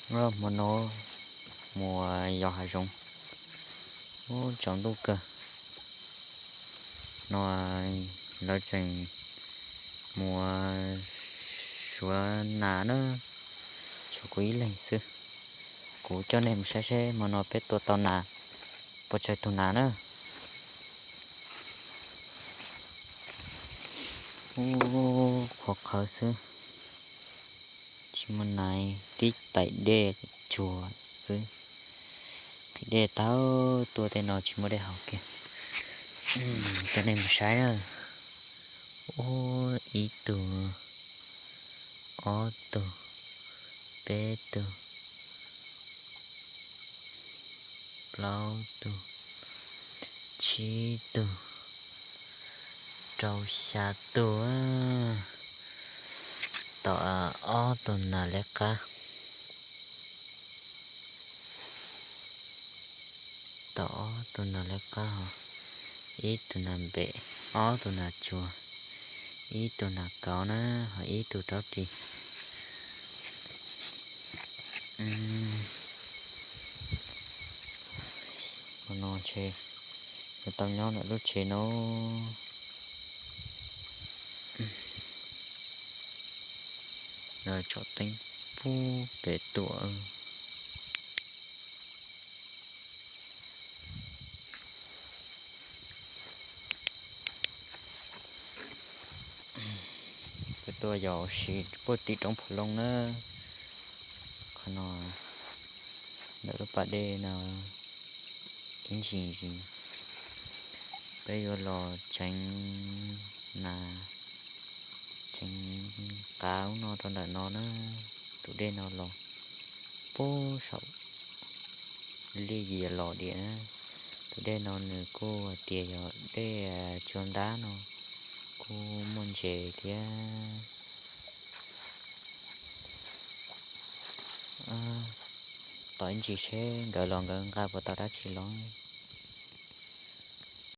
Hmo no mus yos hav zoov, ub tsaus ntuj kawg. No lawv tseem mus suav nas na, tshuav kuv ib leeg xwb. Kuv coj nej mus saib seb hmo no peb tua tau nas puas tsawg tus nas na. Ub, qhuav qhawv xwb, tsis muaj nas, tib tais dej tsuag xwb. Qhib dej tau, tuaj tej no tsis muaj dej haus kiag. Coj nej mus saib na. Ub, ib tug, ob tug, peb tug, plaub tug, tsib tug, rau xya tug. Tom ob tug nas liab qab, tom ob tug nas liab qab, ib tug nas npem, ob tug nas tsuag, ib tug nas kauv na, ho ib tug rab ris. Hmo no ntshe yuav tau nyob ntawm lub tsev no. Lawv tsom teeb pub pem tuam. Peb tuaj yos ua si puag tim roob Pha Looj na. Qhov no ntawm lub pas dej no ib ntsis peb yuav los tseev nas, tseev qav ub no rau ntawm no na. Tus dej no los puag saum lij yias los diam na. Tus dej no nws kuj hais tias yog dej tsuas ntab no, kuj muaj ntses thiab. Tos ib ntsis seb nkawd los nkawd nqa puas tau dab tsi los.